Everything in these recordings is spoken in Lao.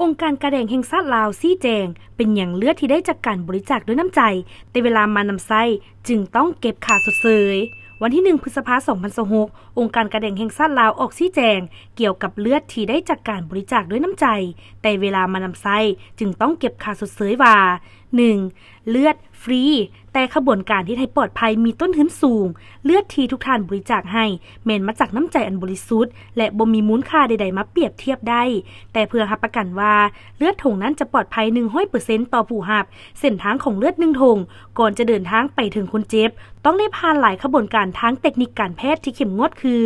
ອົງການກາແດງແຫ່ງຊາດລາວຊີ້ແຈງ ເປັນຫຍັງເລືອດທີ່ໄດ້ຈາກການບໍລິຈາກດ້ວຍນ້ຳໃຈ ແຕ່ເວລາມານຳໃຊ້ຈຶ່ງຕ້ອງເກັບຄ່າຊົດເຊີຍ. ວັນທີໜຶ່ງ ພຶດສະພາ ສອງພັນຊາວຫົກ ອົງການກາແດງແຫ່ງຊາດລາວອອກຊີ້ແຈງ ກ່ຽວກັບເລືອດທີ່ໄດ້ຈາກການບໍລິຈາກດ້ວຍນ້ຳໃຈ ແຕ່ເວລາມານຳໃຊ້ຈຶ່ງຕ້ອງເກັບຄ່າຊົດເຊີຍວ່າ ໜຶ່ງ ເລືອດຟຣີ ແຕ່ຂະບວນການເຮັດໃຫ້ປອດໄພມີຕົ້ນທຶນສູງ. ເລືອດທີ່ທຸກທ່ານບໍລິຈາກໃຫ້ ແມ່ນມາຈາກນ້ຳໃຈອັນບໍລິສຸດ ແລະ ບໍ່ມີມູນຄ່າໃດໆມາປຽບທຽບໄດ້, ແຕ່ເພື່ອຮັບປະກັນວ່າເລືອດຖົງນັ້ນຈະປອດໄພໜຶ່ງຮ້ອຍເປີເຊັນຕໍ່ຜູ້ຮັບ, ເສັ້ນທາງຂອງເລືອດໜຶ່ງຖົງ ກ່ອນຈະເດີນທາງໄປເຖິງຄົນເຈັບ ຕ້ອງໄດ້ຜ່ານຫຼາຍຂະບວນການທາງເຕັກນິກການແພດທີ່ເຂັ້ມງວດ ຄື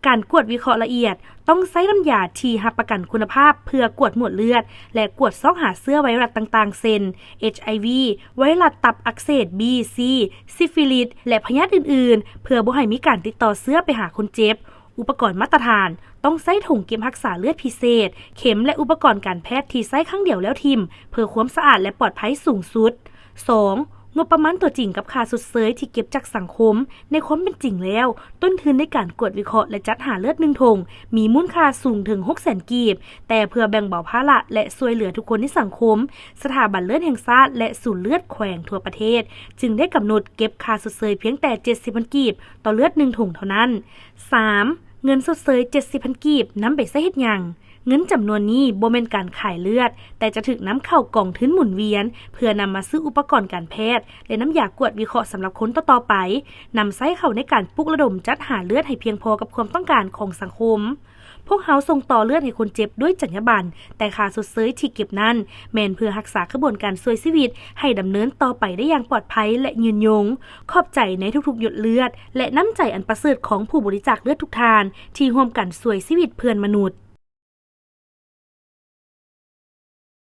ການກວດວິເຄາະລະອຽດ, ຕ້ອງໃຊ້ນ້ຳຢາທີ່ຮັບປະກັນຄຸນນະພາບເພື່ອກວດໝວດເລືອດ ແລະ ກວດຊອກຫາເຊື້ອໄວຣັສຕ່າງໆ ເຊັ່ນ ເອັດໄອວີ, ໄວຣັສຕັບອັກເສບ ບີ ຊີ, ຊິຟິລິດ ແລະ ພະຍາດອື່ນໆ ເພື່ອບໍ່ໃຫ້ມີການຕິດຕໍ່ເຊື້ອໄປຫາຄົນເຈັບ. ອຸປະກອນມາດຕະຖານ, ຕ້ອງໃຊ້ຖົງເກັບຮັກສາເລືອດພິເສດ, ເຂັມ ແລະ ອຸປະກອນການແພດທີ່ໃຊ້ຄັ້ງດຽວແລ້ວຖິ້ມ ເພື່ອຄວາມສະອາດ ແລະ ປອດໄພສູງສຸດ. ສອງ ງົບປະມານຕົວຈິງກັບຄ່າຊົດເຊີຍທີ່ເກັບຈາກສັງຄົມ. ໃນຄວາມເປັນຈິງແລ້ວ, ຕົ້ນທຶນໃນການກວດວິເຄາະ ແລະ ຈັດຫາເລືອດໜຶ່ງຖົງ ມີມູນຄ່າສູງເຖິງຫົກແສນກີບ, ແຕ່ເພື່ອແບ່ງເບົາພາລະ ແລະ ຊ່ວຍເຫຼືອທຸກຄົນໃນສັງຄົມ, ສະຖາບັນເລືອດແຫ່ງຊາດ ແລະ ສູນເລືອດແຂວງທົ່ວປະເທດ ຈຶ່ງໄດ້ກຳນົດເກັບຄ່າຊົດເຊີຍພຽງແຕ່ເຈັດສິບພັນກີບຕໍ່ເລືອດໜຶ່ງຖົງເທົ່ານັ້ນ. ສາມ ເງິນຊົດເຊີຍເຈັດສິບພັນກີບ ນຳໄປໃຊ້ເຮັດຫຍັງ? ເງິນຈຳນວນນີ້ບໍ່ແມ່ນການຂາຍເລືອດ, ແຕ່ຈະຖືກນຳເຂົ້າກອງທຶນໝູນວຽນ ເພື່ອນຳມາຊື້ອຸປະກອນການແພດ ແລະ ນ້ຳຢາກວດວິເຄາະສຳລັບຄົນຕໍ່ໆໄປ, ນຳໃຊ້ເຂົ້າໃນການປຸກລະດົມຈັດຫາເລືອດໃຫ້ພຽງພໍກັບຄວາມຕ້ອງການຂອງສັງຄົມ. ພວກເຮົາສົ່ງຕໍ່ເລືອດໃຫ້ຄົນເຈັບດ້ວຍຈັນຍາບັນ, ແຕ່ຄ່າຊົດເຊີຍທີ່ເກັບນັ້ນ ແມ່ນເພື່ອຮັກສາຂະບວນການຊ່ວຍຊີວິດໃຫ້ດຳເນີນຕໍ່ໄປໄດ້ຢ່າງປອດໄພ ແລະ ຍືນຍົງ. ຂອບໃຈໃນທຸກໆຫຍົດເລືອດ ແລະ ນ້ຳໃຈອັນປະເສີດຂອງຜູ້ບໍລິຈາກເລືອດທຸກທ່ານ ທີ່ຮ່ວມກັນຊ່ວຍຊີວິດເພື່ອນມະນຸດ.